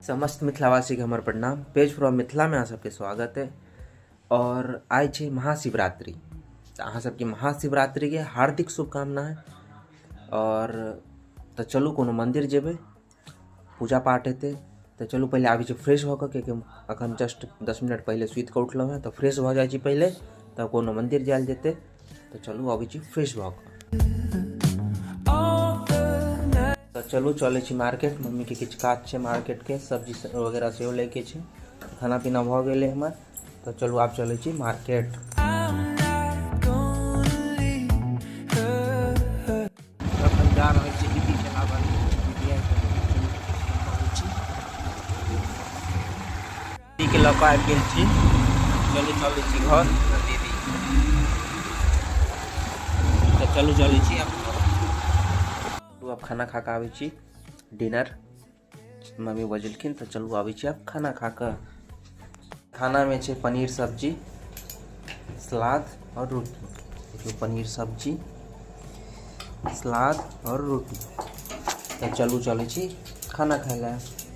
समस्त मिथिलावासीके हमर प्रणाम। पेज फ्रॉम मिथिलामे अहाँ सबके स्वागत है। और आइ छै महाशिवरात्रि, तऽ अहाँ सबके महाशिवरात्रिके हार्दिक शुभकामना है। और तऽ चलू कोनो मन्दिर जेबै, पूजा पाठ हेतै। तऽ चलू पहिले आबै छी फ्रेश भऽ कऽ, कियाकि अखन जस्ट 10 मिनट पहिले सुति कऽ उठलहुँ हेँ, तऽ फ्रेश भऽ जाइ छी पहिले, तब कोनो मन्दिर जायल जेतै। तऽ चलू अबै छी फ्रेश भऽ कऽ। तऽ चलू चलै छी मार्केट, मम्मीके किछु काज छै मार्केटके, सब्जी वगैरह सेहो लैके छै। खाना पीना भऽ गेलै हमर, तऽ चलू आब चलै छी मार्केट। अखन जा रहल छी दीदी के लाबल, दीदी आबि गेल, चलू अबै छी। दीदी के लऽ कऽ आबि गेल छी, चलू चलै छी घर। दीदी तऽ चलू चलै छी आब घर। आब खाना खा कऽ आबै छी, डिनर मम्मी बजेलखिन, तऽ चलू आबै छी आब खाना खा कऽ। खानामे छै पनीर सब्जी, सलाद आओर रोटी। देखियौ पनीर सब्जी, सलाद आओर रोटी। तऽ चलू चलै छी खाना खाय लए।